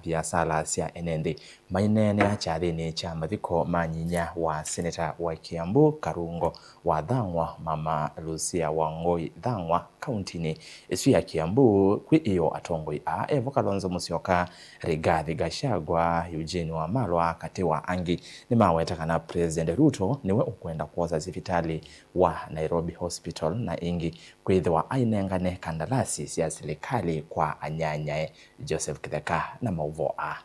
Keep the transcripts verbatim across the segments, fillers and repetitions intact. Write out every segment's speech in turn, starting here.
viasala sya ene nthĩ maineenea kyathĩnĩ kya mathiko ma nyinya wa seneta wa Kiambu, Karungo wa Thang'wa, Mama Lucia Wangũi Thang'wa, kauntinĩ ĩsu ya Kiambu. Kwĩ ĩyo, atongoi aa, evo Kalonzo Musyoka, Rigathi Gachagua, Eugene Wamalwa, katĩ wa angĩ, nĩmaweta kana President Ruto nĩwe ũkwenda kwosa sivitalĩ wa Nairobi Hospital na ĩngĩ kwĩthĩwa ainengane kandalasi sya silikalĩ kwa anyanyae. Joseph Kĩtheka na maũvoo aa.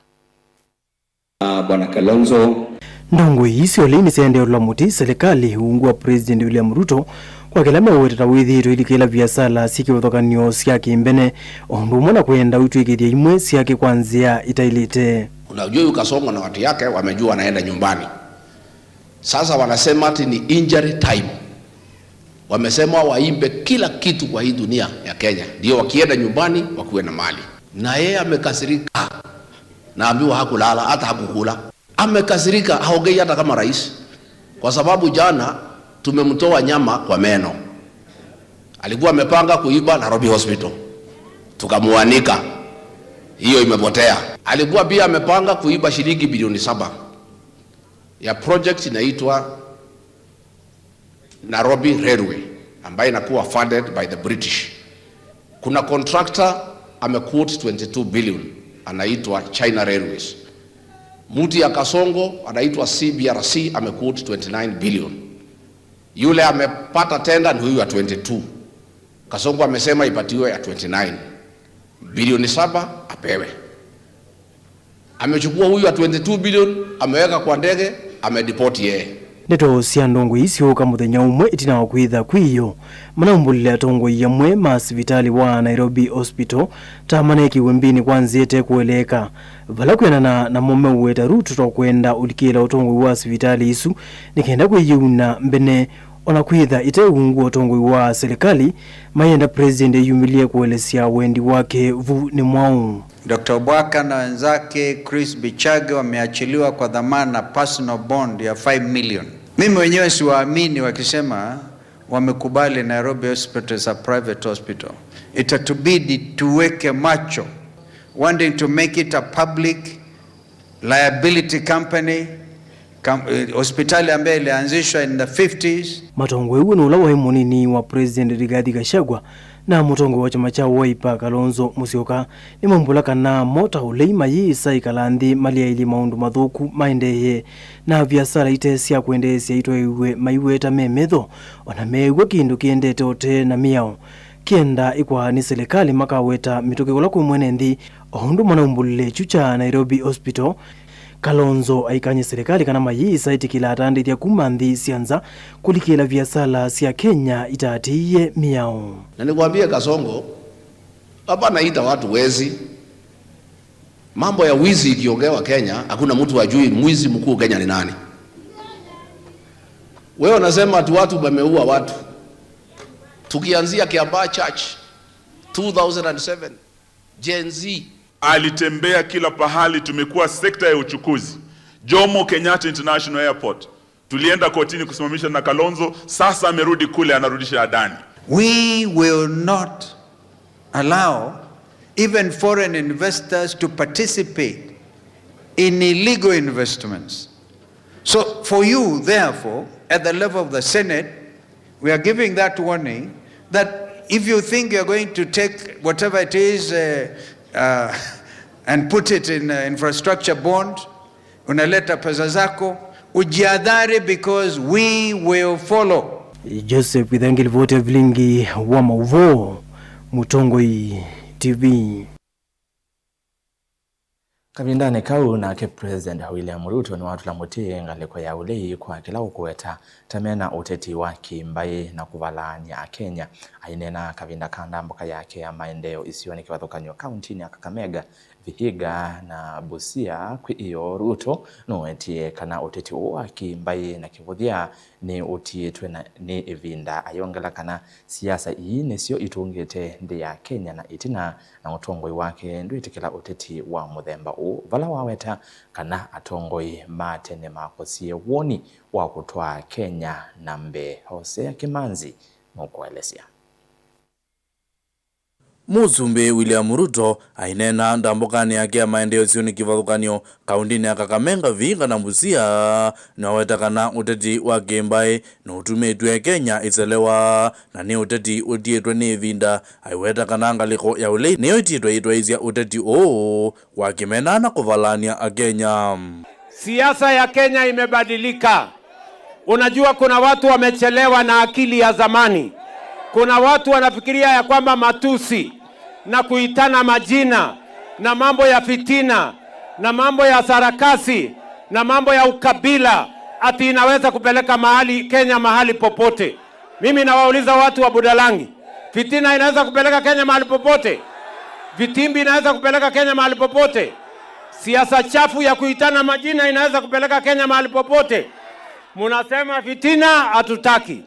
Ah, Bwana Kalonzo. Ndongoi ii sya ũlei nĩsyaendee ũtũla mũtĩ silikalĩ ungu wa President William Ruto kwa kĩla mewetete wĩthĩĩtwe ilikĩla viasala syĩ kĩvathũkany'o sya kĩmbene, o ũndũ ũmwe na kwenda ũitw'ĩkĩthya imwe syake kwa nzĩa ĩtaĩlĩte. Unajua, huyu Kasongo na watu yake wamejua wanaenda nyumbani. Sasa wanasema ati ni injury time. Wamesema waimbe kila kitu kwa hii dunia ya Kenya, ndio wakienda nyumbani wakuwe na mali. Na yeye amekasirika, naambiwa hakulala, hata hakukula. Amekasirika, haongei hata kama rais, kwa sababu jana tumemtoa nyama kwa meno. Alikuwa amepanga kuiba Nairobi Hospital, tukamuanika, hiyo imepotea. Alikuwa pia amepanga kuiba shilingi bilioni saba ya project inaitwa Nairobi Railway, ambayo inakuwa funded by the British. Kuna contractor amequote twenty two billion, anaitwa China Railways. Mtu ya Kasongo anaitwa C B R C, amequote twenty nine billion. Yule amepata tender ni huyu wa twenty two. Kasongo amesema ipatiwe ya twenty nine. Bilioni saba apewe. Amechukua huyu wa twenty two billion, ameweka kwa ndege, amedeport yeye. Ndeto sya ndongoi ii syũka mũthenya ũmwe ĩtina wa kwĩtha kwĩ ĩyo manaumbũlile atongoi amwe ma sivitalĩ wa Nairobi Hospital ta manekiwe mbĩnĩ kwa nzĩa ĩte kũeleeka, vala kwĩanana namo meũweta Ruto ta ũkwenda ũlikĩla ũtongoi wa sivitalĩ isu nĩ kenda kwĩyĩuna mbene, o na kwĩtha ĩte ungu wa ũtongoi wa silikalĩ, mayenda President eyumĩlye kũelesya wendi wake vu nĩ mwaũ. Doctor Obwaka na wenzake Chris Bichage wameachiliwa kwa dhamana, personal bond ya five million. Mimi wenyewe siwaamini wakisema wamekubali Nairobi Hospital is a private hospital. Itatubidi tuweke macho, wanting to make it a public liability company, kam-, eh, hospitali ambayo ilianzishwa in the fifties. Matongoi w'o nĩ ũla waĩ mũnini wa President Rigathi Gachagua na mũtongoi wa kyama kya Wiper Kalonzo Musyoka nĩmaumbũla kana mo ta ũlei mayĩsa ĩkala nthĩ malyaĩlye maũndũ mathũku maendeeye na viasala ite sya kwendeesya itwaĩwe maiweta me metho, o na meew'a kĩndũ kĩendete ũtee na mĩao kĩenda ĩkwaa nĩ silikalĩ makaweta mĩtũkĩ kũla kwĩ mwene nthĩ, o ũndũ manaumbũlile kyu kya Nairobi Hospital. Kalonzo aikany'a silikalĩ kana mayĩsa ĩtĩkĩla atandĩthya kuma nthĩ sya nza kũlikĩla viasala sya Kenya itaatĩĩie mĩao. Na nikwambie Kasongo, hapa naita watu wezi. Mambo ya wizi ikiongewa Kenya, hakuna mtu ajui mwizi mkuu Kenya ni nani. Wewe unasema ati watu wameua watu. Tukianzia Kiambaa Church, two thousand and seven, Gen Z. Alitembea kila pahali, tumekuwa sekta ya uchukuzi. Jomo Kenyatta International Airport. Tulienda kotini kusimamisha na Kalonzo, sasa amerudi kule, anarudisha Adani. We will not allow even foreign investors to participate in illegal investments. So for you, therefore, at the level of the Senate, we are giving that warning that if you think you're going to take whatever it is, uh, uh, and put it in, uh, infrastructure bond, unaleta pesa zako, ujiadhari, because we will follow. Joseph Githangi, livoti ya vilingi wa mauvoo, Mũtongoi T V. Kavindanĩ kau nake President William Ruto nĩwatũla mũtĩ ngalĩko ya ũlei kwa kĩla ũkũweta ta mena ũteti wa kĩmbaĩ na kũvalaany'a Akenya. Aineena kavinda ka ndambũka yake ya maendeeo isionĩ kĩvathũkany'o kauntinĩ ya Kakamega, Vihiga na Busia, kwĩ ĩyo, Ruto nũwetie kana ũteti ũũ wa kĩmbaĩ na kĩvũthya nĩ ũtiĩtwe na nĩ ĩvinda, ayongela kana siasa ii nĩsyo itũngĩte nthĩ ya Kenya na ĩtina, na ũtongoi wake ndwĩtĩkĩla ũteti wa mũthemba ũũ, vala waweta kana atongoi ma tene makosie woni wa kũtwaa Kenya na mbee. Hosea Kĩmanzi nũkũelesya. Mũsumbĩ William Ruto aineena ndambũkanĩ yake ya maendeeo isionĩ kĩvathũkany'o kaũntĩnĩ ya Kakamega, Vihiga na Busia, nĩwaweta kana ũteti wa kĩmbaĩ nũtumĩtw'e Kenya ĩselewa, na nĩ ũteti ũtiĩtwe nĩ ĩvinda. Aiweta kana ngalĩko ya ũlei nĩyo ĩtiĩtwe yĩtwaĩĩsya ũteti ũũ wa kĩmena na kũvalany'a Akenya. Siasa ya Kenya imebadilika. Unajua, kuna watu wamechelewa na akili ya zamani. Kuna watu wanafikiria ya kwamba matusi na kuitana majina na mambo ya fitina na mambo ya sarakasi na mambo ya ukabila ati inaweza kupeleka mahali, Kenya mahali popote. Mimi nawauliza watu wa Budalangi, fitina inaweza kupeleka Kenya mahali popote? Vitimbi inaweza kupeleka Kenya mahali popote? Siasa chafu ya kuitana majina inaweza kupeleka Kenya mahali popote? Munasema fitina hatutaki,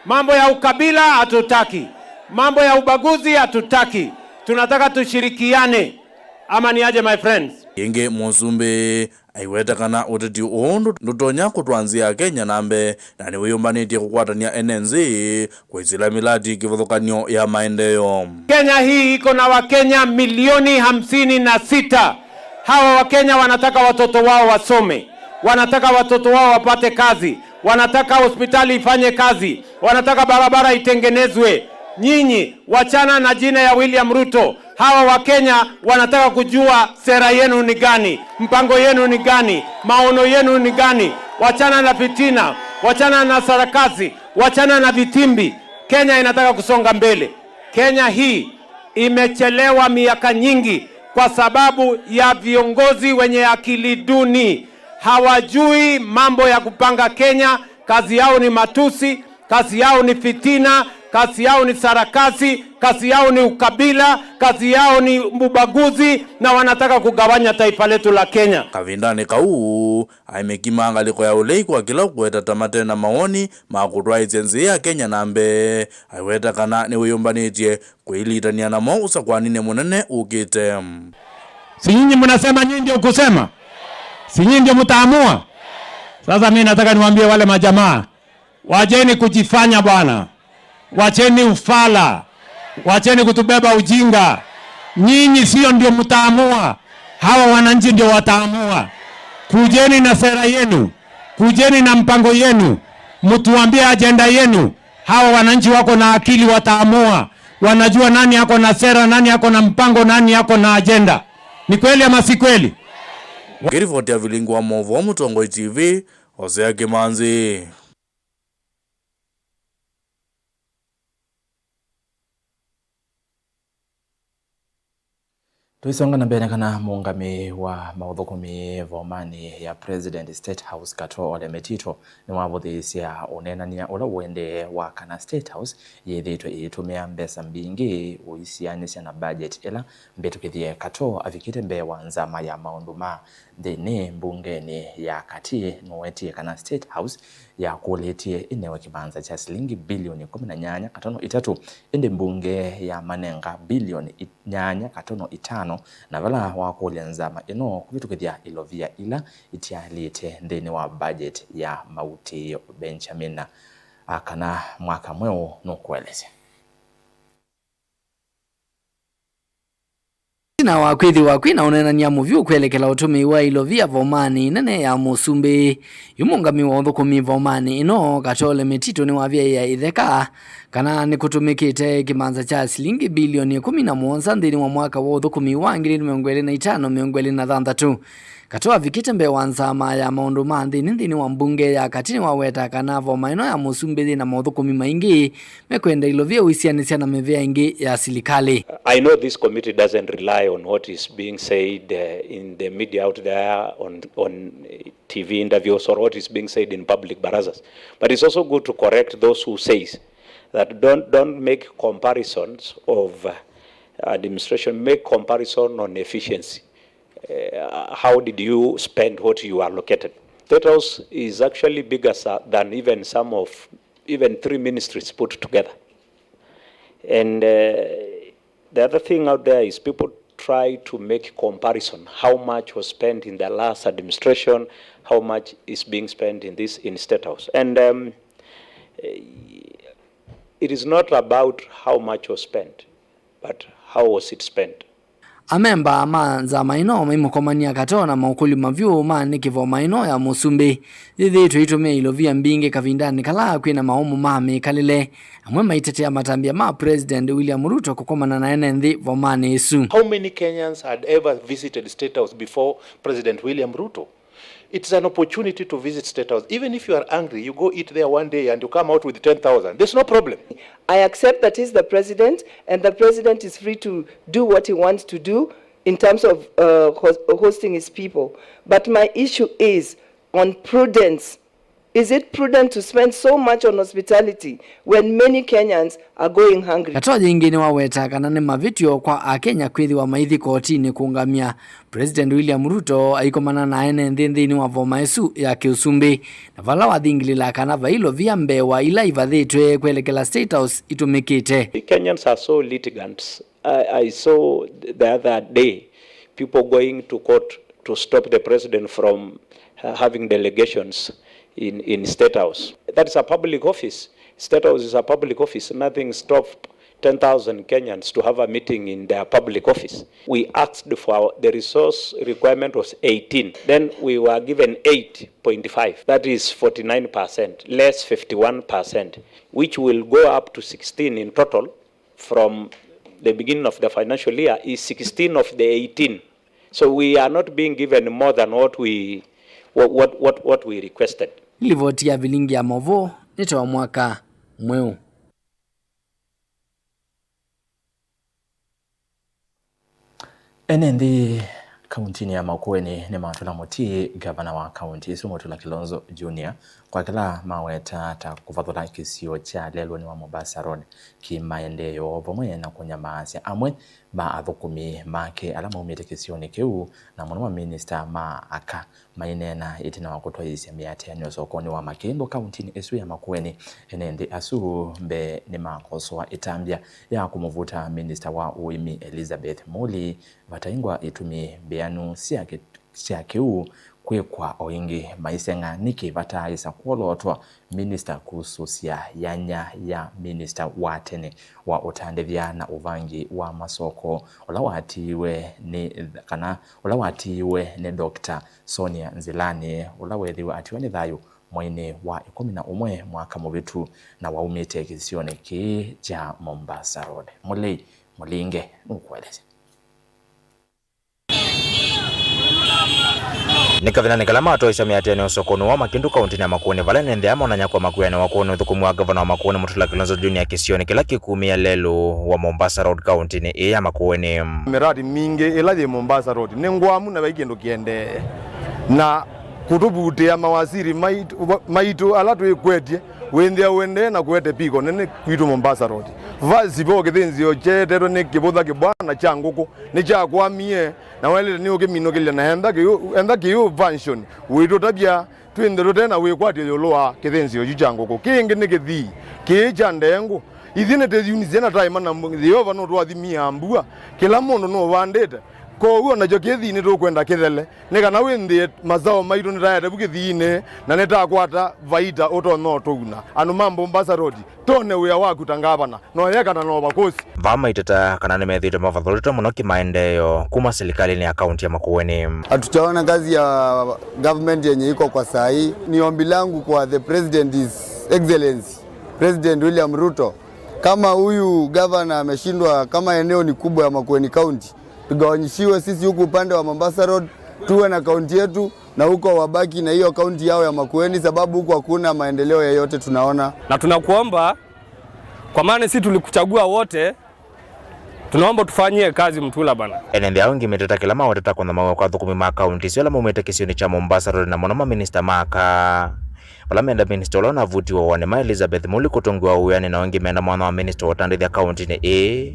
mambo ya ukabila hatutaki, mambo ya ubaguzi hatutaki. Tunataka tushirikiane, ama ni aje, my friends? Ĩngĩ, Mũsumbĩ aiweta kana ũteti ũũ ndũ-, ndũtonya kũtwaa nzĩa ya Kenya na mbee, na nĩwĩyũmbanĩtye kũkwatany'a ene nthĩ kwĩsĩla mĩlati kĩvathũkany'o ya maendeeo. Kenya hii iko na Wakenya milioni hamsini na sita. Hawa Wakenya wanataka watoto wao wasome, wanataka watoto wao wapate kazi, wanataka hospitali ifanye kazi, wanataka barabara itengenezwe. Nyinyi wachana na jina ya William Ruto. Hawa Wakenya wanataka kujua sera yenu ni gani, mpango yenu ni gani, maono yenu ni gani. Wachana na fitina, wachana na sarakasi, wachana na vitimbi. Kenya inataka kusonga mbele. Kenya hii imechelewa miaka nyingi kwa sababu ya viongozi wenye akili duni. Hawajui mambo ya kupanga Kenya. Kazi yao ni matusi, kazi yao ni fitina, kazi yao ni sarakasi, kazi yao ni ukabila, kazi yao ni ubaguzi, na wanataka kugawanya taifa letu la Kenya. Kavindanĩ kau, aimĩkima ngalĩko ya ũlei kwa kĩla ũkweta ta mate na mawoni ma kũtwaĩĩsya nzĩa ya Kenya na mbee. Aiweta kana nĩwĩyũmbanĩtye kwĩlitania namo ũsakwaninĩ mũnene ũkĩte. Si nyinyi mnasema nyinyi ndio kusema? Si nyinyi ndio mtaamua? Sasa mimi nataka niwaambie wale majamaa, wacheni kujifanya bwana. Wacheni ufala. Wacheni kutubeba ujinga. Nyinyi sio ndio mtaamua. Hawa wananchi ndio wataamua. Kujeni na sera yenu. Kujeni na mpango yenu. Mtuambie ajenda yenu. Hawa wananchi wako na akili, wataamua. Wanajua nani ako na sera, nani ako na mpango, nani ako na ajenda. Ni kweli ama si kweli? Ngĩriboti ya vilingi wa maũvoo Mũtongoi T V, Hosea Kĩmanzi. Tũisonga na mbee, nĩ kana mũũngamĩi wa maũthũkũmi vomanĩ ya President, State House, Katoo Ole Metito nĩwavũthĩĩsya ũneenany'a ũla ũendee wa kana State House yĩthĩĩtwe ĩitũmĩa mbesa mbingĩ ũisianĩsya na budget ĩla mbĩtũkĩthye. Katoo avikĩte mbee wa nzama ya maũndũ ma nthĩnĩ mbungenĩ ya katĩ nũwetie kana State House yakũlĩtye ĩnewe kĩmanza kya silingi bilioni ĩkũmi na nyanya katono itatũ, ĩndĩ mbunge yamanenga bilioni i-, nyanya katono itano, na vala wakũlya nzama ĩno kũvĩtũkĩthya ilovia ila itialĩte nthĩnĩ wa budget ya mautĩĩo. Benjamin Akana, Mwaka Mweũ nũkũelesya. Ĩtina wa kwĩthĩwa kwĩ na ũneenany'a mũvyũ kwelekela ũtũmĩi wa ilovia vomanĩ nene ya Mũsumbĩ, yu mũũngamĩi wa ũthũkũmi vomanĩ ĩno, Katoo Ole Metito, nĩwavyaĩĩa ĩtheka kana nĩkũtũmĩkĩte kĩmanza kya silingi bilioni ĩkũmi na mũonza nthĩnĩ wa mwaka wa ũthũkũmi wa ngili mĩongo ĩlĩ na itano mĩongo ĩlĩ na thanthatũ. Katoo avikĩte mbee wa nzama ya maũndũ ma nthĩnĩ nthĩnĩ wa mbunge ya katĩ nĩwaweta kana voma ĩno ya Mũsumbĩ yĩ na maũthũkũmi maingĩ mekwenda ilovia ũisianĩsya na mĩvĩa ĩngĩ ya silikalĩ. I know this committee doesn't rely on what is being said, uh, in the media out there, on, on, uh, T V interviews or what is being said in public barazas. But it's also good to correct those who says that don't, don't make comparisons of, uh, administration, make comparison on efficiency. Uh, how did you spend what you allocated? State House is actually bigger sa-, than even some of, even three ministries put together. And, uh, the other thing out there is people try to make comparison, how much was spent in the last administration, how much is being spent in this, in State House. And, um, eh, it is not about how much was spent, but How was it spent? Amemba ma nzama ĩno maimũkomania katoo na maũkũlyo mavyũ ma nĩkĩ voma ĩno ya mũsumbĩ yĩthĩĩtwe ĩitũmĩa ilovia mbingĩ kavindanĩ kala kwĩna maũmũ ma mĩkalĩle. Amwe maitetea matambya ma President William Ruto kũkomana na ene nthĩ vomanĩ ĩsu. How many Kenyans had ever visited State House before President William Ruto? It's an opportunity to visit State House. Even if you are angry, you go eat there one day and you come out with ten thousand. There's no problem. I accept that he's the president, and the president is free to do what he wants to do in terms of uh, hos- hosting his people. But my issue is on prudence. Is it prudent to spend so much on hospitality when many Kenyans are going hungry? Katoo yĩngĩ nĩwaweta kana nĩ mavĩtyo kwa Akenya kwĩthĩwa maithi kotinĩ kũũngamya President William Ruto aikomana na ene nthĩ nthĩnĩ wa voma ĩsu ya kĩũsumbĩ, na vala wathingilĩla kana vai ilovia mbee wa ila ivathĩtwe kwelekela State House itũmĩkĩte. Kenyans are so litigants. I, I saw the other day people going to court to stop the president from uh, having delegations in, in State House. That is a public office. State House is a public office. Nothing stopped ten thousand Kenyans to have a meeting in their public office. We asked for the resource requirement was eighteen. Then we were given eight point five. That is forty-nine percent, less fifty-one percent, which will go up to sixteen in total from the beginning of the financial year is sixteen of the eighteen. So we are not being given more than what we, what, what, what, what we requested. Livoti ya vilingi ya maũvoo nĩ ta wa mwaka mweũ. Ene nthĩ kauntinĩ ya Makueni nĩmatũla mũtĩ ngavana wa kaunti ĩsu Mutula Kilonzo Junior kwa kĩla maweta ta kũvathũla kĩsio kya lelũnĩ wa Mombasa Road kĩ maendeeo vamwe na kũnyamaasya amwe ma athũkũmi make ala maumĩte kĩsionĩ kĩu, na mũno maminista ma aka maineena ĩtina wa kũtwaĩĩsya mĩatĩanĩo sokonĩ wa Makĩndũ kauntinĩ ĩsu ya Makueni. Ene nthĩ asu mbee nĩmakosoa ĩtambya ya kũmũvuta minista wa ũĩmi Elizabeth Muli vataingwa itumi mbĩanu sya kĩ- sya kĩu kwĩkwa o ĩngĩ, maiseng'a nĩkĩ vataaĩsa kwolootwa minista kusũsya yanya ya minista wa tene wa ũtandĩthya na ũvangi wa masoko, ũla watiiwe nĩ, kana ũla watiiwe nĩ Doctor Sonia Nzilani, ũla weethĩiwe atiwa nĩ thayũ mweinĩ wa ĩkũmi na ũmwe mwaka mũvĩtu, na waumĩte kĩsionĩ kĩĩ kya Mombasa Road. Mũlei Mũlinge nũkũelesya. Nĩ kavindanĩ kala matwaĩsya mĩatĩanĩo sokonĩ wa Makĩndũ kauntinĩ ya Makueni, vala ene nthĩ aa monany'a kwa makwĩanĩwa kwona ũthũkũmi wa ngavana wa Makueni Mutula Kilonzo Junior kĩsionĩ kĩla kĩkumĩa lelũ wa Mombasa Road kauntinĩ ĩĩ ya Makueni. Miradi mingĩ ĩla yĩ Mombasa Road nĩ ngwamu na vai kĩndũ kĩendee. Na kũtũvutĩa mawasiri maitũ, maitũ ala twĩkwetye wĩnthĩa ũendee na kũete piko nene kwitũ Mombasa Road. Vasi vo kĩthĩnzĩo kyeetetwe nĩ kĩvũtha kĩbwana kya ngũkũ nĩkyakwamie. Na waĩlĩte nĩ ũkĩminũkĩlya na entha kĩu, entha kĩu function wĩtũtavya twĩnthe tũte na wĩkwatyo ĩũlũ wa kĩthĩnzĩo kyu kya ngũkũ. Kĩngĩ nĩ kĩthii kĩĩ kya ndengũ. Ithyĩ nĩtwĩyunisye na taĩma na Yeova nũtũathimaa mbua. Kĩla mũndũ nũvandĩte. Kwoou o nakyo kĩthii nĩtũkwenda kĩthele, nĩ kana wĩnthĩe masaũ maitũ nĩtaete vu kĩthiinĩ na nĩtakwata vaita ũtonya ũtũuna. Andũ ma Mombasa Road, tone wĩa waku ta ngavana. Noyekana na ũvakosi. Vaa maiteta kana nĩmethĩĩtwe mavathũlĩtwe mũno kĩmaendeeo kuma silikalĩnĩ ya kaunti ya Makueni. Hatujaona kazi ya government yenye iko kwa saa hii. Ni ombi langu kwa the president, His Excellency President William Ruto, kama huyu gavana ameshindwa, kama eneo ni kubwa ya Makueni County, tugawanyishiwe sisi huku upande wa Mombasa Road, tuwe na kaunti yetu, na huko wabaki na hiyo kaunti yao ya Makueni, sababu huko hakuna maendeleo yeyote tunaona. Na tunakuomba, kwa maana sisi tulikuchagua wote, tunaomba tufanyie kazi Mutula bana. Ene nthĩ aa ĩngĩ meteta kĩla maweteta kũnyamawa kwa athũkũmi ma kaunti isu ala maumĩte kĩsionĩ kya Mombasa Road, na mũno maminista ma aka. Vala menda minista ũla ũnavutiwe ũaanĩ ma Elizabeth Muli kũtũngĩwa wĩanĩ, na ĩngĩ menda mwanya wa minista wa ũtandĩthya kauntinĩ ĩĩ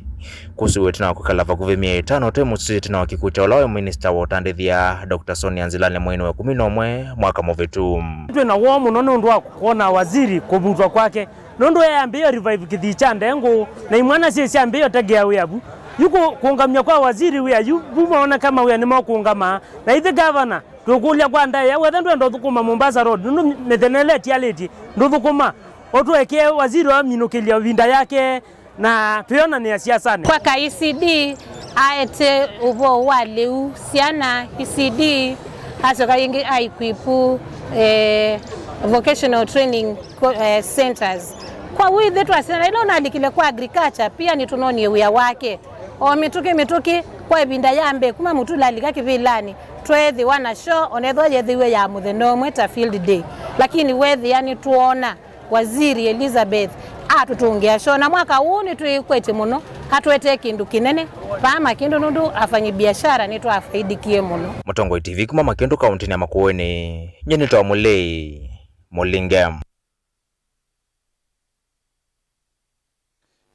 kũsiw'a ĩtina wa kwĩkala vakuvĩ myei ĩtano ũte mũsisya ĩtina wa kĩkw'ũ kya ũla waĩ minista wa ũtandĩthya, Doctor Sonia Nzilani, mweinĩ wa ĩkũmi na ũmwe mwaka mũvĩtu. Twĩ na woo mũno nĩ ũndũ wa kwona waziri kũvutwa kwake, nũndũ eambĩĩo revive kĩthii kya ndengũ, na imwana syĩ syambĩĩo tegea wĩa vu. Yu kũ- kũũngamya kwa waziri wĩa yu vu maoneka mawĩa nĩmokũũngama, na ithyĩ gavana tũkũlya kwa ndaĩa, wetha ndwenda ũthũkũma Mombasa Road, nũndũ mĩthenya ĩla ĩtialĩtye ndũthũkũma, ũtũekee waziri waminũkĩlya ĩvinda yake, Na twĩonanĩa siasanĩ. Kwa ka E C D, aete ũvoo wa lĩu, syana, E C D, asyoka yĩngĩ a equip, eh, vocational training co-, eh, centers. Kwa wĩthĩ twasya, ĩla ũnalikile kwa agriculture, pia nĩtũnonie wĩa wake. O mĩtũkĩ mĩtũkĩ, kwa ĩvinda ya mbee, kuma mũtũla alika kĩvĩlanĩ, tweethĩwa na show, onethwa yethĩiwe ya mũthenya ũmwe ta field day. Lakini weethĩa nĩtwoona Waziri Elizabeth atũtũngĩa show, na mwaka ũũ nĩtwĩkwetye mũno, atũetee kĩndũ kĩnene vaa Makĩndũ, nũndũ afanyi biashara nĩtwafaidikie mũno. Mũtongoi T V kuma Makĩndũ kaũntĩnĩ ya Makueni, nyie nĩ Tom Mũlei Mũlinge.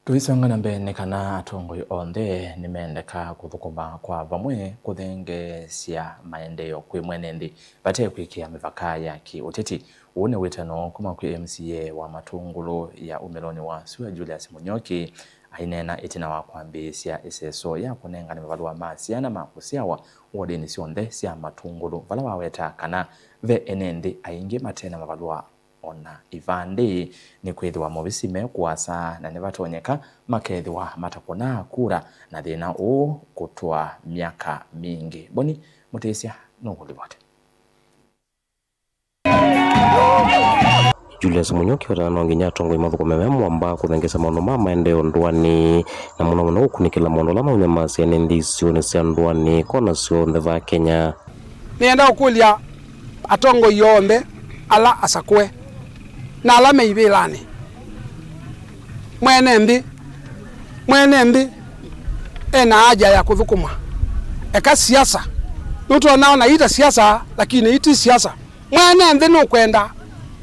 Tũisonga na mbee, nĩ kana atongoi onthe nĩmendeka kũthũkũma kwa vamwe kũthengeesya maendeeo kwĩ mwene nthĩ vate kwĩkĩa mĩvaka ya kĩũteti. Ũũ nĩ wĩtano kuma kwĩ M C A wa Matũngũlũ ya ũmĩlonĩ wa sua, Julius Mũnyoki, aineena ĩtina wa kwambĩĩsya ĩseso ya kũnengane mavalũa ma syana ma kũsyawa wodinĩ syonthe sya Matũngũlũ, vala waweta kana ve ene nthĩ aingĩ mate na mavalũa o na ivandĩ, nĩkwĩthĩwa movisi me kũasa na nĩvatonyeka makethĩwa matakũnaa kura, na thĩna ũũ kũtwaa myaka mingĩ. Boni Mũtĩsya nũkũlivoti. Julius Mũnyoki wetana no nginya atongoi mathũkũme me mũamba kũthengeesya maũndũ ma maendeeo ndũanĩ, na mũno mũno kũkunĩkĩla maũndũ ala maũnyamasya ene nthĩ isionĩ sya ndũanĩ kona syonthe vaa Kenya. Nĩenda ũkũlya atongoi onthe ala asakũe na ala me ivĩlanĩ. Mwene nthĩ, mwene nthĩ ena haja ya kũthũkũma. Eka siasa. Nũtwonaa ona ii ta siasa, lakini ii ti siasa. Mwene nthĩ nũkwenda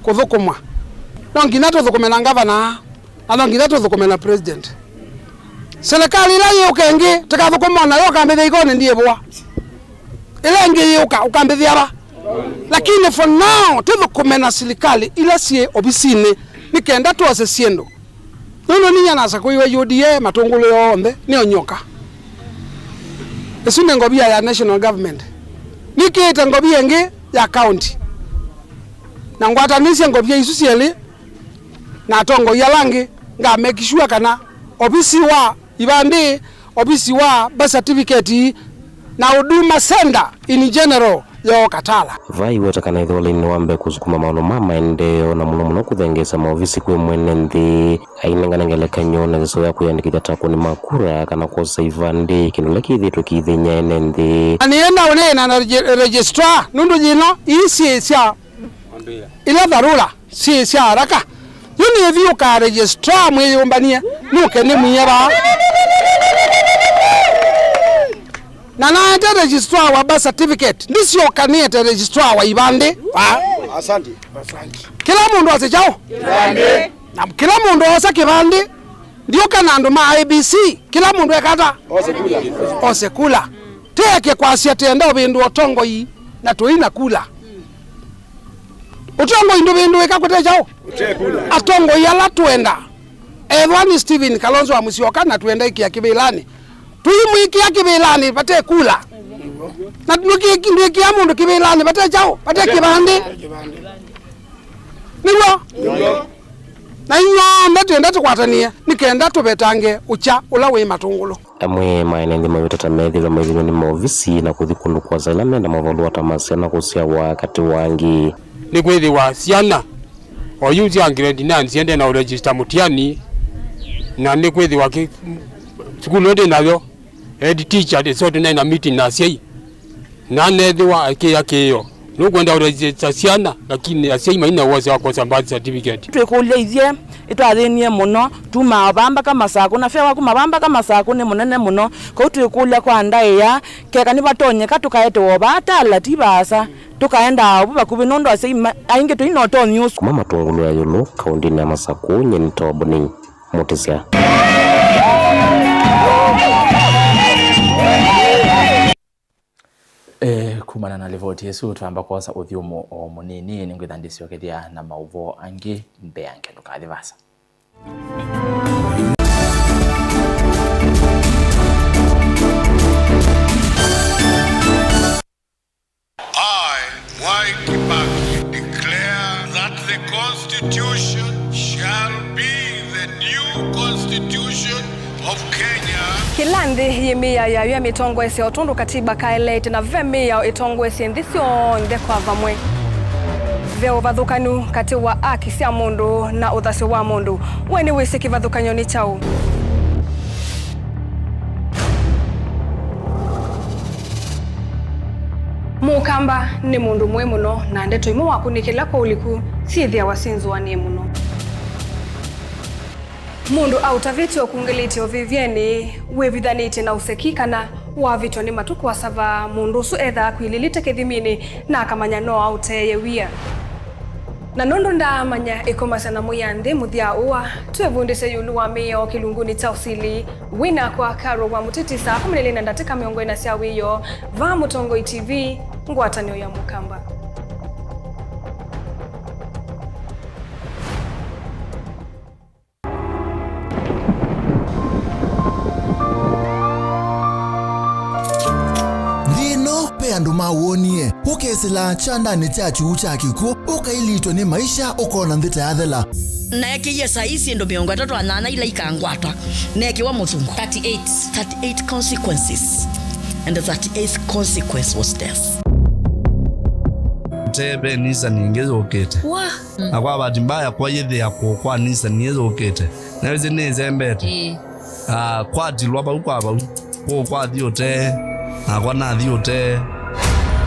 kũthũkũmwa. No nginya tũthũkũme na ngavana, na no nginya tũthũkũme na president. Serikali ĩla yĩũka ĩngĩ, tĩkathũkũma o nayo, ũkambĩthĩa ikonĩ, ndiĩvũa. Ĩla ĩngĩ yĩũka, ũkambĩthĩa va? Lakini for now, tũthũkũme na silikali ila syĩ ovisinĩ, nĩ kenda twose syĩndũ. Nũndũ ninyie nasakũiwe U D A, Matũngũlũ yonthe nĩ onyoka. Ĩsu nĩ ngovia ya national government. Nĩkĩĩte ngovia ĩngĩ ya county. Na ngwatanĩsye ngovia isu syelĩ na atongoi ala angĩ, nga make sure kana ovisi wa ivandĩ, ovisi wa birth certificate, na Huduma Center in general yooka Tala. Vaa iweta kana ĩthĩwa lainĩ wa mbee kũsukuma maũndũ ma maendeeo, na mũno mũno kũthengeesya maovisi kwĩ mwene nthĩ, ainengane ngelekany'o na ĩseso ya kwĩyandĩkĩthya ta akũni ma kura kana kwosa ivandĩ, kĩndũ kĩla kĩthĩĩtwe kĩithĩny'a ene nthĩ. Na nĩenda ũneena na regi-, registrar, nũndũ yĩno ii syĩ sya ila dharura. Syĩ sya haraka. Yu nĩthi ũka registrar mwĩyũmbanie, nũke nĩmwie vaa. Na naete registrar wa birth certificate, ndisyoka nĩete registrar wa ivandĩ. Ah, asante. Kĩla mũndũ ose kyaũ? Kĩvandĩ. Na kĩla mũndũ osa kĩvandĩ, ndioka na andũ ma I E B C. Kĩla mũndũ ekata? Ose kula. Ose kula. Teke kwasya tenda ũvĩndũ ũtongoi na tũi na kula. Ũtongoi ndũvĩndũĩka kũte kyaũ? Kũte kula. Atongoi ala twenda, ethwa nĩ Stephen Kalonzo wa Musyoka na twenda ĩkĩa kĩvĩlanĩ, tũimwĩkĩa kĩvĩlanĩ vate kula. Na ndwĩkĩa, ndwĩkĩa mũndũ kĩvĩlanĩ vate kyaũ? Vate kĩvandĩ. Nĩw'o? Nĩw'o. Na inyw'onthe twenda tũkwatanĩe nĩ kenda tũvetange ũkya ũla wĩ Matũngũlũ. Amwe ma ene nthĩ mawĩta ta methĩwe maithĩnywa nĩ maovisi na kũthi kũndũ kũasa ĩla menda mavalũa ta ma syana kũsyawa katĩ wa angĩ. Nĩkwĩthĩwa syana o yu sya grade nine syendee na ũregister mũtiani, na nĩkwĩthĩwa kĩ-, sukulu ĩndĩ nayo head teacher ĩseo tũnaĩ na meeting na asyai. Na nethĩwa akĩya kĩĩo, nũkwenda ũregister syana, lakini asyai maina wose wa kwosa birth certificate. Twĩkũlya ithyĩ, ĩtwathĩnie mũno, tumaa vaa mbaka Masakũ, na fare wa kuma vaa mbaka Masakũ nĩ mũnene mũno. Kwoou twĩkũlya kwa ndaĩa, keka nĩvatonyeka tũkaetewa o vaa Tala, ti vaasa, tũkaendaa ovu vakuvĩ, nũndũ asyai ma-, aingĩ tũi na ũtonyi ũsu. Kuma Matũngũlũ ya ĩũlũ, kaũndĩnĩ ya Masakũ, nyie nĩ Toboni Mũtĩsya. Eh, kumana na livoti ĩsu, twamba kwosa ũthyũmũ o mũnini, nĩngwĩtha ndĩsyokethya na maũvoo angĩ mbeange, ndũkathi vaasa. I, Mwai Kibaki, declare that the Constitution shall be the new Constitution Kĩla nthĩ yĩ mĩao yayo ya mĩtongoesye o tondũ katiba kaeleete, na ve mĩao ĩtongoesye nthĩ syonthe kwa vamwe. Ve ũvathũkanu katĩ wa aki sya mũndũ na ũthasyo wa mũndũ. We nĩwĩsĩ kĩvathũkany'o nĩ kyaũ? Mũkamba nĩ mũndũ mũĩ mũno, na ndeto imwe wakunĩkĩla kwa ũliku syĩthĩawa syĩ nzũanĩe mũno. Mũndũ aũtavĩtye ũkungĩlĩtye ũvĩvyenĩ, wĩvithanĩtye na ũseki, kana wavĩtwa nĩ matukũ asava, mũndũ ũsu ethaa akwilĩlĩte kĩthiminĩ na akamanya no aũteeye wia. Na nũndũ ndaamanya ĩkomasya na mũya nthĩ mũthya ũa, twĩvundĩsye ĩũlũ wa mĩao kĩlungunĩ kya ũsili. Wĩ nakwa Carol wa Mũtĩtĩ saa kũmi na ilĩ na ndatĩka mĩongo ĩna sya wĩoo, vaa Mũtongoi T V, ngwatanĩo ya Mũkamba. Nthĩ ĩno, ve andũ mawonie, ũkesĩla kyandanĩ kya kyuu kya kĩkw'ũ, ũkailitwe nĩ maisha, ũkona nthĩ ta yathela. Naekĩie saa ii syĩndũ mĩongo ĩtatũ na nyanya ila ikangwatwa, neekĩwa mũthungu. Thirty-eight. Thirty-eight consequences. And the thirty-eighth consequence was death. Teve nisa ningĩ yũkĩte. Wa. Na kwa bahati mbaya, kwa yĩthĩa kũũ kwa nisa nĩ yũkĩte. Na ĩsĩ nĩsembete. Ĩĩ. Ah, kwatilwa vau kwa vau. Kũũ kwathi ũtee, nakwa nathi ũtee.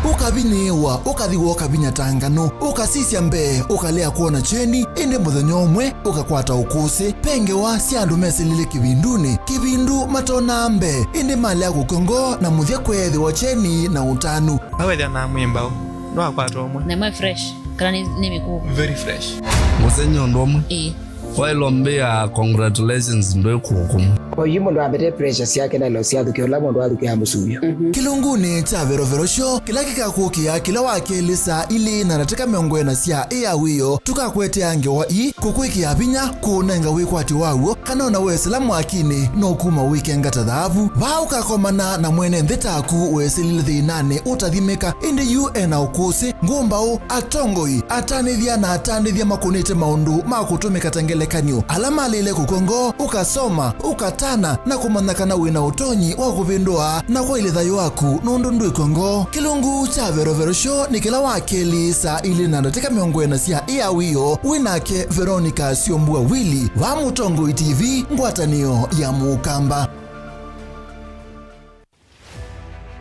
Ũkavinyĩĩwa, ũkathi wooka vinya ta nganũ, ũkasisya mbee, ũkalea kwona kyeni, ĩndĩ mũthenya ũmwe ũkakwata ũkũsĩ. Ve ngewa sya andũ mesĩlile kĩvindunĩ, kĩvindu matonaa mbee, ĩndĩ malea kũkw'a ngoo na mũthya kweethĩwa kyeni na ũtanu. Awethĩa na mwĩmbaũ, ndwakwata ũmwe. Na ĩmwe fresh, kana nĩ, nĩ mĩkũũ? Very fresh. Mũsenyi ũndũ ũmwe. Ĩĩ. Waĩlwa mbĩa, congratulations, ndwĩ kũkũmũ. Oyu mũndũ ambete pressure syake na ilo syathukĩa ũla mũndũ athukĩa mũsuvio. Kĩlungunĩ kya Verovero Show, kĩla kĩkakũkĩa kĩla wa kelĩ saa ilĩ na ndatĩka mĩongo ĩna sya ĩ ya wĩoo, tũkakũetea ngewa ii, kũkwĩkĩa vinya, kũũnenga wĩkwatyo waw'o, kana ona wesĩla mwakinĩ, no kuma wĩkenga ta thaavu. Vaa ũkakomana na mwene nthĩ taku wesĩlile thĩnanĩ ũtathimĩka, ĩndĩ yu ena ũkũsĩ, ngũmbaũ, atongoi, atanĩthya na atandĩthya makũnĩte maũndũ ma kũtũmĩka ta ngelekany'o, ala malĩle kũkw'a ngoo, ũkasoma, ũkatana, na kũmanya kana wĩ na ũtonyi wa kũvĩndũa na kwaĩlya thayũ waku nũndũ ndwĩkw'a ngoo. Kĩlungu kya Verovero Show nĩ kĩla wa kelĩ saa ilĩ na ndatĩka mĩongo ĩna sya ĩ ya wĩoo, wĩ nake Veronica Syombua Willy, va Mũtongoi T V, ngwatanĩo ya Mũkamba.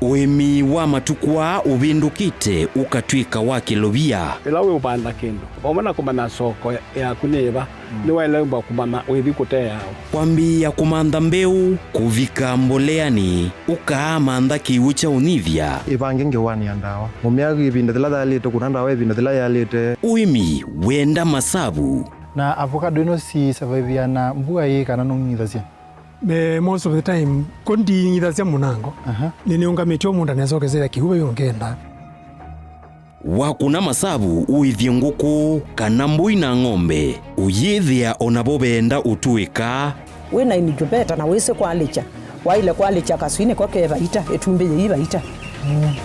Ũĩmi wa matukũ aa ũvĩndũkĩte ũkatw'ĩka wa kĩlovia. Ĩla wĩũvanda kĩndũ, vamwe na kũmanya soko yaku nĩ ĩva, nĩwaĩlĩmbwa kũmanya wĩthi kũteea ũ. Kwambĩĩa kũmantha mbeũ, kũvika mboleanĩ, ũkaamantha kĩw'ũ kya ũnyivya. Ĩvange ngewanĩ ya ndawa. Ũmĩa ĩvinda yĩla yaĩlĩte, kũna ndawa ĩvinda yĩla yaĩlĩte. Ũĩmi wenda masavu. Na avocado ĩno si survive na mbua ĩĩ kana nũng'ithasya? Me, most of the time, ko ndiing'ithasya mũnango. Aha. Nĩnĩũngamĩtye o mũũnda nesokesela kĩw'ũ vai ũngenda. Wakũna masavu ũĩthye ngũkũ kana mbũi na ng'ombe, ũyĩthĩa o navo veenda ũtũĩka. Wĩ na incubator na wĩsĩ kwalĩkya. Waĩle kwalĩkya kaswinĩ ko ke vaita, ĩtumbĩ yĩi vaita.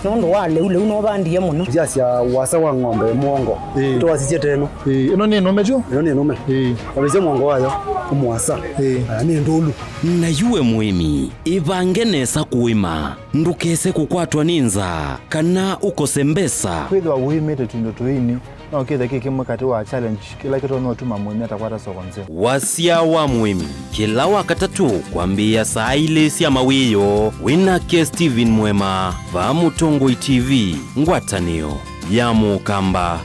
Nũndũ wa lĩu, lĩu nũvandie mũno. Ndyasya wasa wa ng'ombe mũongo. Ĩĩ. Twasisye teno. Ĩĩ, ĩno nĩ nũme tu? Ĩno nĩ nũme. Ĩĩ. Wavĩsya mũongo wayo, mũasa. Ĩĩ. Aya nĩ ndũlu. Na yu we mũĩmi, ĩvange nesa kũĩma. Ndũkese kũkwatwa nĩ nzaa, kana ũkose mbesa. Kwĩthĩwa ũĩmĩte tũindo tũini, no kĩthe kĩ kĩmwe katĩ wa challenge kĩla kĩtonya ũtuma mũĩmi atakwata soko nzeo. Wasya wa mũĩmi, kĩla Wakatatũ kwambĩĩa saa ilĩ sya mawĩoo, wĩ nake Steven Mwema, vaa Mũtongoi T V, ngwatanĩo ya Mũkamba.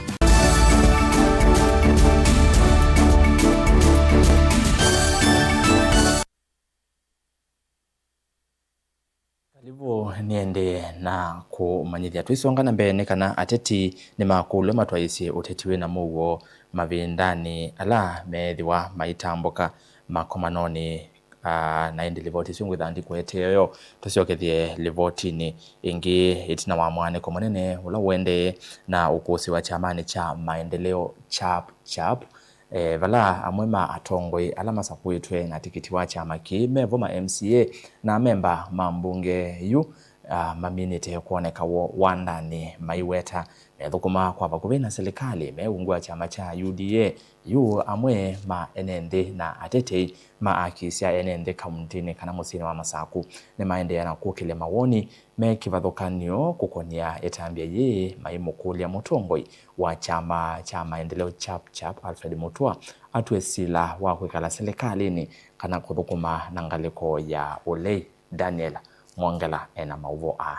Karibu, nĩendee na kũmanyĩthya. Tũisonga na mbee, nĩ kana ateti nĩmakũlw'a matwaĩĩsye ũteti wĩ na mũuo mavindanĩ ala meethĩwa maitambũka makomanonĩ, aa, na ĩndĩ livoti ĩsu ngwĩthaa ndikũetee yo. Tũsyokethye livotinĩ ĩngĩ ĩtina wa mwaanĩko mũnene ũla ũendee na ũkũsĩ wa kyamanĩ kya Maendeleo Chap Chap. E, vala amwe ma atongoi ala masakũĩtwe na tikiti wa kyama kĩĩ me vo ma M C A na amemba ma mbunge yu, ah, maminĩte kwoneka woo wandanĩ maiweta methũkũma kwa vakuvĩ na silikalĩ me ungu wa kyama kya U D A. Yu amwe ma ene nthĩ na atetei ma aki sya ene nthĩ kauntinĩ kana mũsyĩnĩ wa Masaku nĩmaendeea na kũkĩlya mawoni me kĩvathũkany'o kũkonia ĩtambya yĩĩ, maimũkũlya mũtongoi wa kyama kya Maendeleo Chap Chap, Alfred Mutua, atw'e sila wa kwĩkala silikalĩnĩ kana kũthũkũma na ngalĩko ya ũlei. Daniel Mwongela ena maũvoo aa.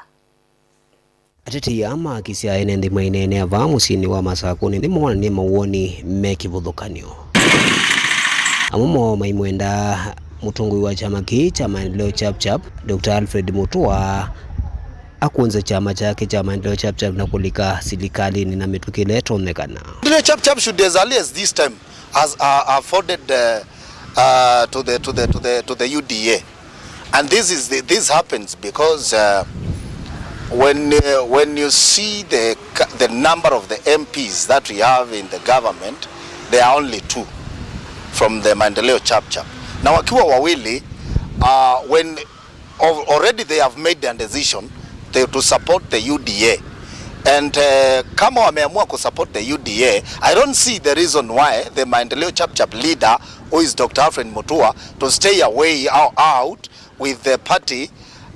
Atetei aa ma aki sya ene nthĩ maineenea vaa mũsyĩnĩ wa Masakũnĩ nĩmoonanie mawoni me kĩvathũkany'o. Amwe moo maimwendaa mũtongoi wa kyama kĩĩ kya Maendeleo Chap Chap, Doctor Alfred Mutua, akũnze kyama kyake kya Maendeleo Chap Chap na kũlika silikalĩnĩ na mĩtũkĩ ĩla ĩtonyekana. Maendeleo Chap Chap should, as early as this time, has, uh, afforded, uh, uh, to the, to the, to the, to the U D A. And this is the, this happens because, uh, when, uh, when you see the ca-, the number of the M Ps that we have in the government, there are only two from the Maendeleo Chap Chap. Na wakiwa wawili, uh, when al-, already they have made their decision to, to support the U D A. And, uh, kama wameamua kusupport the U D A, I don't see the reason why the Maendeleo Chap Chap leader, who is Doctor Alfred Mutua, to stay away ou-, out with the party,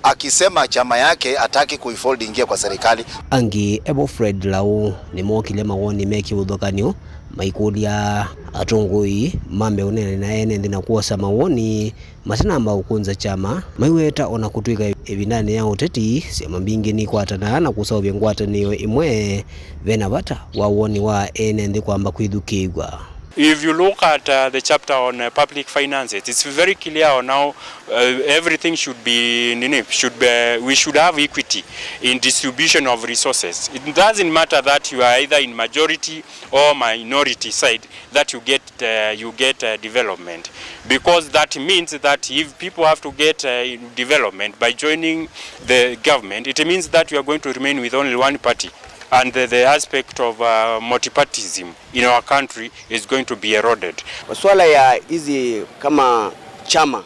akisema chama yake hataki kuifold ingie kwa serikali. Angĩ, evo Fred Lau, nĩmookilye mawoni me kĩvathũkany'o, maikũlya atongoi mambe ũneena na ene nthĩ na kwosa mawoni matanamba ũkũnza kyama, maiweta ona kũtw'ĩka ĩvindanĩ ya ũteti, syama mbingĩ nikwatanaa na kũseũvya ngwatanĩo ĩmwe, ve na vata wa woni wa ene nthĩ kwamba kwĩthukĩĩw'a. If you look at, uh, the chapter on, uh, public finances, it's very clear on how, uh, everything should be, nini, should be, we should have equity in distribution of resources. It doesn't matter that you are either in majority or minority side, that you get, uh, you get, uh, development, because that means that if people have to get, uh, development by joining the government, it means that you are going to remain with only one party, and the, the aspect of, uh, multipartism in our country is going to be eroded. Masuala ya hizi kama chama,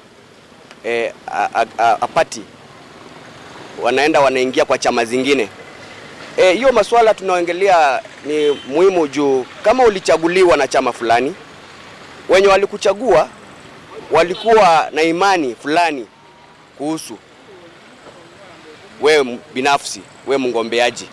eh, a, a, a, a party wanaenda wanaingia kwa chama zingine. Eh, hiyo masuala tunaongelea ni muhimu juu kama ulichaguliwa na chama fulani, wenye walikuchagua walikuwa na imani fulani kuhusu we m-, binafsi, we mgombeaji.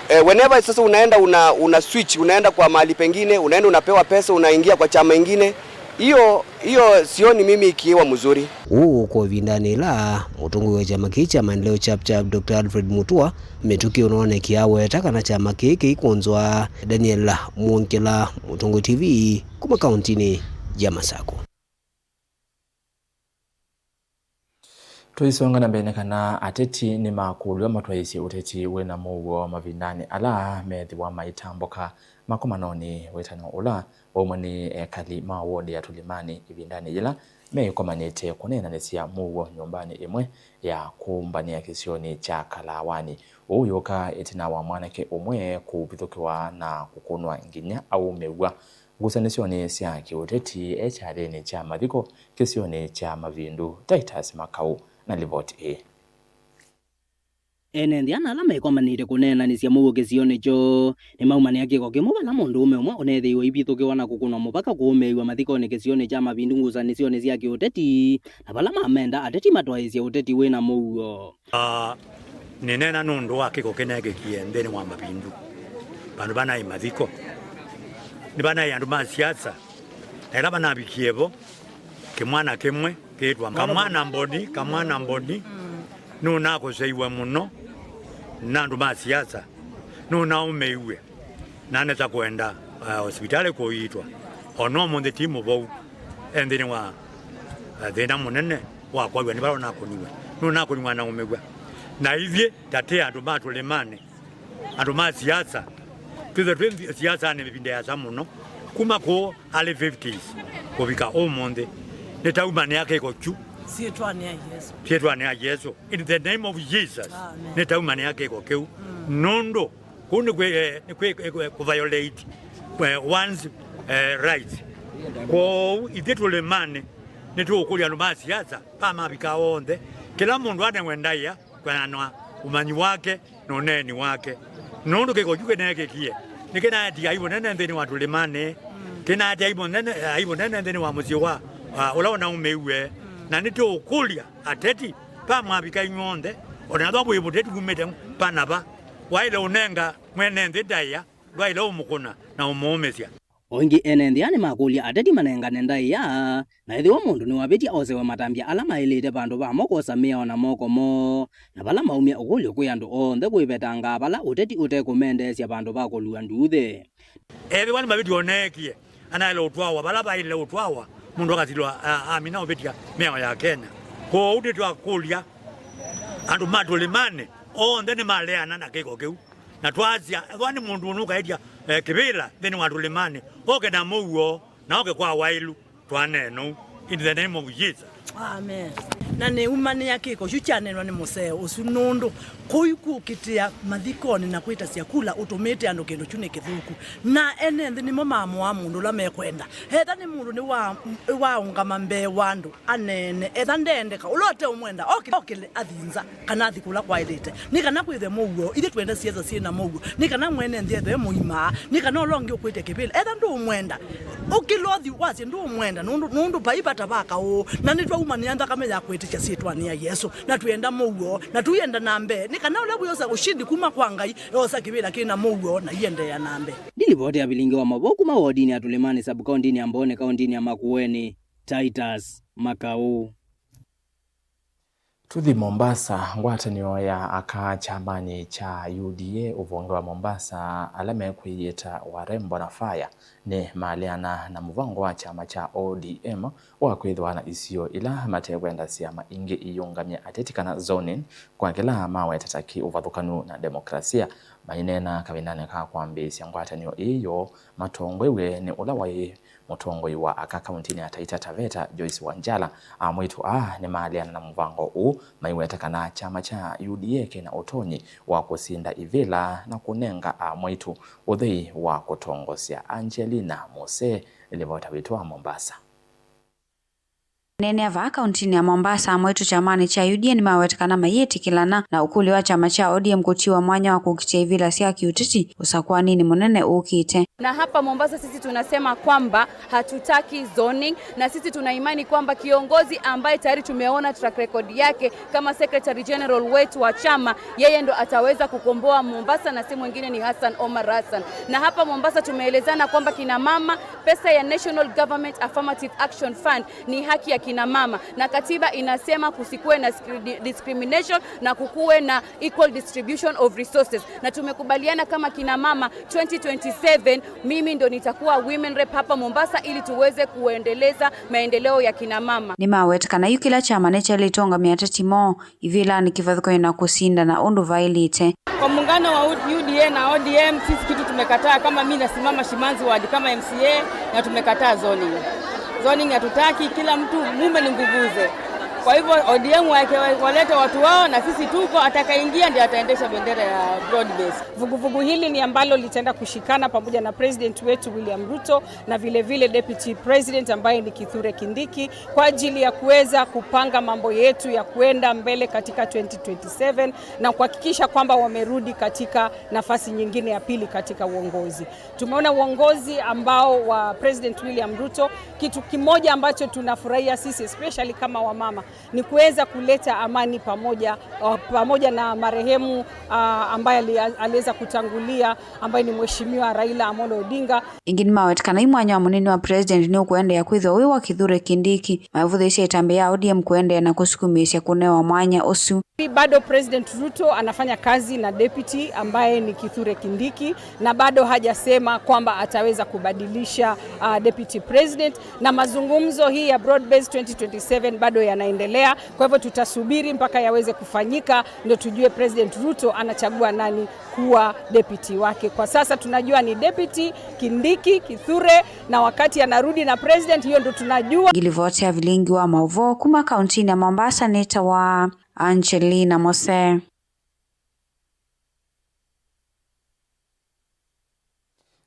Eh, whenever sasa unaenda una, una switch, unaenda kwa mahali pengine, unaenda unapewa pesa, unaingia kwa chama ingine, hiyo, hiyo sioni mimi ikiwa mzuri. Ũu ũkwa ĩvindanĩ ĩla mũtongoi wa kyama kĩĩ kya Maendeleo Chap Chap, Doctor Alfred Mutua, mĩtũkĩ ũnoonekie aweta kana kyama kĩĩ kĩikũnzwa. Daniel Mwongela, Mũtongoi T V, kuma kauntinĩ ya Masakũ. Tũisonga na mbee nĩ kana ateti nĩmakũlw'a matwaĩĩsye ũteti wĩna mũuo mavindanĩ ala meethĩwa maitambũka makomanonĩ. Wĩtano ũla waumwa nĩ ekali ma wodi ya Tũlĩmanĩ ĩvindanĩ yĩla meĩkomanĩte kũneenanĩsya mũuo nyũmbanĩ ĩmwe ya kũmbanĩa kĩsionĩ kya Kalawani. Ũu yũka ĩtina wa mwanake ũmwe kũvithũkĩwa na kũkũnwa nginya aũmĩw'a. Ngusanĩsyonĩ sya kĩũteti e kyathĩnĩ kya mathiko kĩsionĩ kya Mavindu, Titus Makau na livoti ĩĩ. Ene nthĩ ana ala mekomanĩte kũneenanĩsya mũuo kĩsionĩ kyoo nĩmaumanĩa kĩko kĩmwe vala mũndũũme ũmwe ũneethĩiwe aivithũkĩwa na kũkũnwa mũvaka kũũmĩĩw'a mathikonĩ kĩsionĩ kya Mavindu ngusanĩsyonĩ sya kĩũteti, na vala mamenda ateti matwaĩĩsye ũteti wĩna mũuo. Ah, nĩneena nũndũ wa kĩko kĩneekĩkie nthĩnĩ wa Mavindu, vandũ vanaĩ mathiko, nĩ vanaĩ andũ ma siasa, na ĩla vanavikie vo, kĩmwana kĩmwe kĩĩtwa Kamwana Mboni, Kamwana Mboni, nũnakũseiwe mũno na andũ ma siasa, nũnaũmĩiw'e. Naneta kwenda, uh, osivitalĩ kũiitwa. O na ũmũnthĩ ti mũvou, e nthĩnĩ wa, uh, thĩna mũnene wa kwaw'a nĩ vala ũnakũniwe. Nũnakũniwa na ũmĩw'a. Na ithyĩ ta tĩ andũ ma Tũlĩmanĩ, andũ ma siasa, twĩthwe twĩ siasanĩ ĩvinda yasa mũno, kuma kũu early fifties kũvika ũmũnthĩ, nĩtaumanĩa kĩko kyu. Syĩtwanĩ ya Yesũ. Syĩtwanĩ ya Yesũ. In the name of Jesus. Amen. Nĩtaumanĩa kĩko kĩu. Mm. Nũndũ kũu nĩ kwĩ, eh, nĩ kwĩ, eh, kũ-violate, eh, one's, eh, rights. Kwoou ithyĩ Tũlĩmanĩ nĩtũũkũlya andũ ma siasa, pa mavika onthe, kĩla mũndũ anewe ndaĩa, Kũananwa ũmanyi wake na ũneeni wake. Nũndũ kĩko kyu kĩneekĩkie, nĩkĩnaetie aibu nene nthĩnĩ wa tũlĩmanĩ, kĩnaetie aibu nene, aibu nene nthĩnĩ wa mũsyĩ wa, wa ũla ũnaumĩiw'e. Na nĩtũũkũlya ateti, pa mwavika inyw'onthe, o na ethĩwa wĩ mũteti wumĩte pa na va, waĩle ũnenga mwene nthĩ ndaĩa, ndwaĩle ũmũkũna na ũmũũmĩsya. O ĩngĩ, ene nthĩ aa nĩmakũlya ateti manengane ndaĩa, na ethĩwa mũndũ nĩwavĩtya, osewe matambya ala maĩlĩte vandũ vamo kwosa mĩao na moko moo, na vala maumya ũkũlyo kwĩ andũ onthe kwĩvetangaa vala ũteti ũtekũmendeesya vandũ va kũlua nduuthĩ. Ethĩwa nĩ mavĩtyo oneekie, anaĩle ũtwawa vala vaĩle ũtwawa mũndũ akasilwa, a-, amina ũvĩtya mĩao ya Kenya. Kwoou nĩtwakũlya andũ ma tũlĩmanĩ onthe nĩmaleana na kĩko kĩu. Na twasya, ethĩwa nĩ mũndũ ũnũkaĩtya, eh, kĩvĩla nthĩnĩ wa tũlĩmanĩ, oke na mũuo, na oke kwa waĩlu, twaneenou. In the name of Jesus. Amen. Na nĩumanĩa kĩko kyu kyaneenwa nĩ mũseo ũsu, nũndũ kũu kũkĩtĩa mathikonĩ na kwĩtasya kula ũtũmĩĩte andũ kĩndũ kyu nĩ kĩthũku. Na ene nthĩ nĩmo maamũaa mũndũ ũla mekwenda. Etha nĩ mũndũ nĩwa-, nĩwaũngama mbee wa andũ, aneene, etha ndeendeka, ũla ũteũmwenda, okĩle, okĩle athi nza, kana athi kũla kwaĩlĩte, nĩ kana kwĩthwe mũuo. Ithyĩ twenda siasa syĩ na mũuo, nĩ kana mwene nthĩ ethwe mũima, nĩ kana ũla ũngĩ ũkwĩtya kĩvĩla, etha ndũũmwenda, ũkĩla ũthi wasye ndũũmwenda, nũndũ, nũndũ vai vata va kaũ, na nĩtwaumanĩa nthakame ya kwĩtĩkya syĩtwanĩ ya Yesũ, na twĩenda mũuo, na tũienda na mbee, nĩ kana ũla wĩosa ũshindi kuma kwa Ngai, eosa kĩvĩla kĩ na mũuo, na iendeea na mbee. Nĩ livoti ya vilingi wa mavoo kuma wodini ya Tulimani, sub-kauntinĩ ya Mbooni, kauntinĩ ya Makueni, Titus Makau. Tũthi Mombasa. Ngwatanĩo ya aka kyamanĩ kya U D A ũvonge wa Mombasa, ala mekwĩyĩta Warembo na Fire, nĩmaleana na mũvango wa kyama kya O D M wa kwĩthĩwa na isio ila matekwenda syama ingĩ iũngamye ateti kana zoning, kwa kĩla maweta ta kĩ ũvathũkanu na demokrasia. Maineena kavindanĩ ka kwambĩĩsya ngwatanĩo ĩĩ yoo, matongoew'e nĩ ũla waĩ mũtongoi wa aka kauntinĩ ya Taita Taveta, Joyce Wanjala, amwaitũ aa nĩmaleana na mũvango ũũ, maiweta kana kyama kya U D A kĩna ũtonyi wa kũsinda ivĩla na kũnenga amwaitũ ũthei wa kũtongosya. Angelina Mose, livota witũ wa Mombasa. Aneenea vaa kauntinĩ ya Mombasa, amwaitũ kyamanĩ kya U D A nĩmaweta kana mayĩtĩkĩlana na ũkũlyo wa kyama kya O D M kũtiwa mwanya wa kũkitĩa ivĩla sya kĩũteti ũsakũaninĩ mũnene ũkĩte. Na hapa Mombasa sisi tunasema kwamba hatutaki zoning, na sisi tuna imani kwamba kiongozi ambaye tayari tumeona track record yake kama Secretary General wetu wa chama, yeye ndo ataweza kukomboa Mombasa na si mwingine ni Hassan Omar Hassan. Na hapa Mombasa tumeelezana kwamba kina mama, pesa ya National Government Affirmative Action Fund ni haki ya kina mama, na katiba inasema kusikuwe na scri-, discrimination na kukuwe na equal distribution of resources. Na tumekubaliana kama kina mama, twenty twenty-seven mimi ndo nitakuwa women rep hapa Mombasa ili tuweze kuendeleza maendeleo ya kina mama. Nĩmaweta kana yu kĩla kyama nĩkyaĩlĩte ũngamĩa ateti moo ivĩlanĩ kĩvathũkany'o na kũsindana ũndũ vaĩlĩte. Kwa muungano wa U D A na O D M, sisi kitu tumekataa, kama mimi nasimama Shimanzi Ward kama M C A, na tumekataa zoning. Zoning hatutaki, kila mtu mume ni nguvuze. Kwa hivyo O D M waeke, walete watu wao, na sisi tuko, atakaingia ndiye ataendesha bendera ya broad base. Vuguvugu hili ni ambalo litaenda kushikana pamoja na President wetu William Ruto na vile vile Deputy President ambaye ni Kithure Kindiki kwa ajili ya kuweza kupanga mambo yetu ya kuenda mbele katika twenty twenty-seven na kuhakikisha kwamba wamerudi katika nafasi nyingine ya pili katika uongozi. Tumeona uongozi ambao wa President William Ruto, kitu kimoja ambacho tunafurahia sisi, especially kama wamama, ni kuweza kuleta amani pamoja, uh, pamoja na marehemu, uh, ambaye ali-, aliweza kutangulia, ambaye ni Mheshimiwa Raila Amolo Odinga. Ĩngĩ nĩmaweta kana yu mwanya wa mũnini wa president nĩũkũendeea kwĩthĩwa wĩ wa Kithure Kindiki, maivũthĩĩsya ĩtambya ya O D M kũendeea na kũsukumĩĩsya kũnewa mwanya ũsu. Bado President Ruto anafanya kazi na deputy ambaye ni Kithure Kindiki, na bado hajasema kwamba ataweza kubadilisha, uh, deputy president, na mazungumzo hii ya broad based twenty twenty-seven bado yanaendelea. Kwa hivyo tutasubiri mpaka yaweze kufanyika ndio tujue President Ruto anachagua nani kuwa deputy wake. Kwa sasa tunajua ni deputy Kindiki, Kithure, na wakati anarudi na president, hiyo ndo tunajua. Ngilivoti ya vilingi wa mauvoo kuma kauntinĩ ya Mombasa nĩtawa Angelina Mose.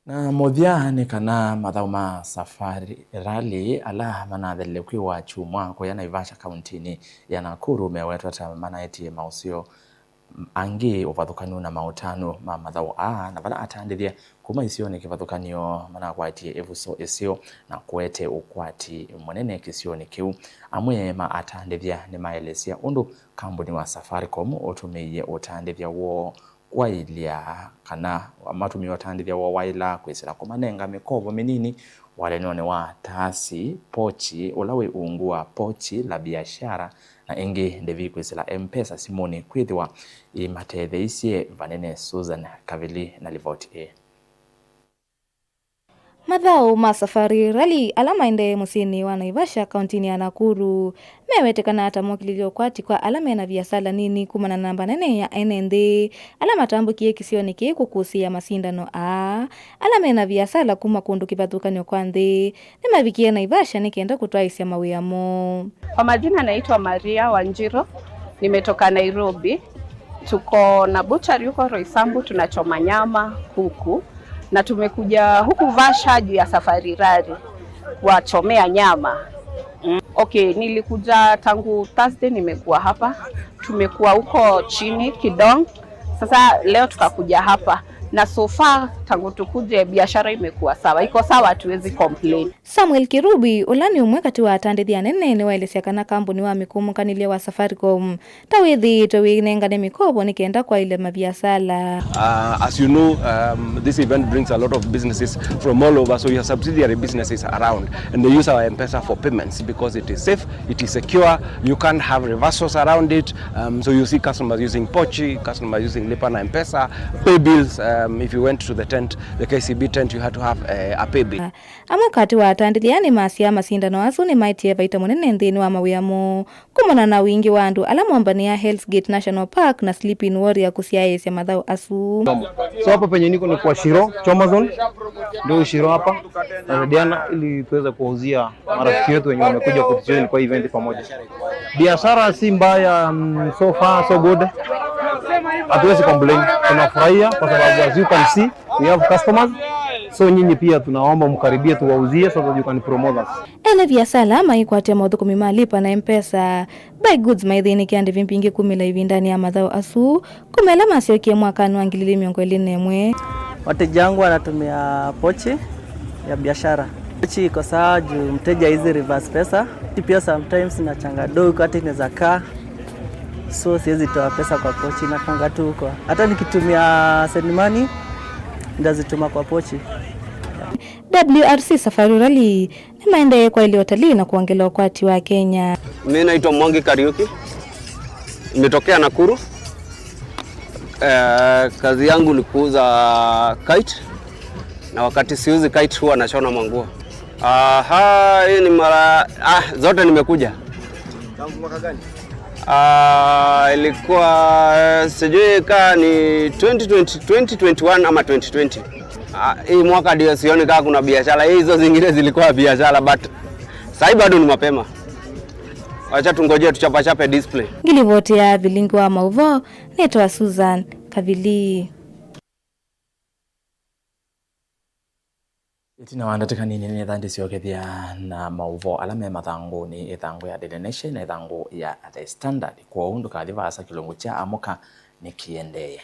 Na mũthya nĩ kana mathaũ ma Safari Rally ala manathelile kwĩwa kyumwa kũya Naivasha kauntinĩ ya Nakuru mewetwa ta manaetie maũseo angĩ ũvathũkany'o na maũtanu ma mathaũ aa, na vala atandĩthya kuma isionĩ kĩvathũkany'o manakwatie ĩvuso ĩseo na kũete ũkwati mũnene kĩsionĩ kĩu. Amwe ma atandĩthya nĩmaelesya ũndũ kambuni wa Safaricom ũtũmĩie ũtandĩthya woo kwaĩlya kana matũmĩe ũtandĩthya woo waĩla kwĩsĩla kũmanenga mĩkovo mĩnini walanonĩ wa Taasi Pochi, ũla wĩ ungu wa Pochi la Biashara, na ĩngĩ ndĩvi kwĩsĩla M-Pesa simũnĩ kwĩthĩwa imatetheisye vanene. Susan Kavili na livoti ĩĩ. Mathaũ ma Safari Rally ala maendee mũsyĩnĩ wa Naivasha, kauntinĩ ya Nakuru, mewetĩkana ta mokĩlilye ũkwati kwa ala mena viasala nini kumana na namba nene ya ene nthĩ ala matambũkie kĩsionĩ kĩĩ kũkũsĩĩa masindano aa. Ala mena viasala kuma kũndũ kĩvathũkany'o kwa nthĩ nĩmavikie Naivasha nĩ kenda kũtwaĩsya mawĩa moo. Kwa majina naitwa Maria Wanjiro, nimetoka Nairobi. Tuko na butchery huko Roysambu, tunachoma nyama, kuku, na tumekuja huku Vasha juu ya Safari Rally kuwachomea nyama. Mm. Okay, nilikuja tangu Thursday, nimekuwa hapa. Tumekuwa huko chini Kidong, sasa leo tukakuja hapa, na so far tangu tukuje biashara imekuwa sawa, iko sawa, hatuwezi complain. Samuel Kirubi, ũla nĩ ũmwe katĩ wa atandĩthya anene, nĩwaelesya kana kambuni wa mĩkũmũkanĩlye wa Safaricom ta wĩthĩĩtwe wĩnengane mĩkovo nĩ kenda kwaĩlya maviasala. Uh, as you know, um, this event brings a lot of businesses from all over, so you have subsidiary businesses around, and they use our M-Pesa for payments because it is safe, it is secure, you can't have reversals around it, um, so you see customers using Pochi, customers using Lipa na M-Pesa, pay bills, um, if you went to the tent, the K C B tent, you had to have a, a pay bill. Amwe katĩ wa atandĩthya nĩmasyaa masindano asu nĩmaetie vaita mũnene nthĩnĩ wa mawĩa moo kumana na wingĩ wa andũ ala mombanĩaa Hell's Gate National Park na Sleeping Warrior kũsyaĩĩsya mathaũ asu. So hapa penye niko ni kwa Shiro, Choma Zone. Ndio Shiro hapa. Na Diana ili tuweze kuwauzia marafiki wetu wenye wamekuja kutujoin kwa event pamoja. Biashara si mbaya, mm, so far so good. Hatuwezi complain. Tunafurahia kwa sababu as you can see, we have customers. So nyinyi pia tunaomba mkaribie tuwauzie so that you can promote us. Ene viasala maikwatya maũthũkũmi ma Lipa na M-Pesa Buy Goods maithĩnĩkĩa ndĩvi mbingĩ kumĩla ĩvindanĩ ya mathaũ asu kuma ĩla masyokie mwakanĩ wa ngili ili mĩongo ĩlĩ na ĩmwe. Wateja wangu wanatumia pochi ya biashara. Pochi iko sawa juu mteja hizi reverse pesa. Pia sometimes nachanga do wakati inaweza kaa. So siwezi toa pesa kwa pochi, nakanga tu huko. Hata nikitumia send money, ndazituma kwa pochi. W R C Safari Rally nĩmaendee kwaĩlya ũtalii na kwongela ũkwati wa Kenya. Mimi naitwa Mwangi Kariuki. Nimetokea Nakuru. Eh, kazi yangu ni kuuza kite. Na wakati siuzi kite huwa nashona manguo. Aha, hii ni mara, ah, zote nimekuja. Tangu mwaka gani? Ah, ilikuwa, eh, sijui kaa ni twenty twenty, twenty twenty-one ama twenty twenty. Ah, hii mwaka ndio sioni kaa kuna biashara. Hii hizo zingine zilikuwa biashara, but sahi bado ni mapema. Wacha tungoje tuchapachape display. Ngilivoti ya vilingi wa maũvoo, nĩtawa Susan Kavili. Ĩtina wa ndatĩka nini nĩtha ndĩsyokethya na maũvoo ala me mathangũnĩ, ĩthangũ ya Daily Nation na ĩthangũ ya The Standard. Kwoou ndũkathi vaasa, kĩlungu kya Amũka nĩkĩendee.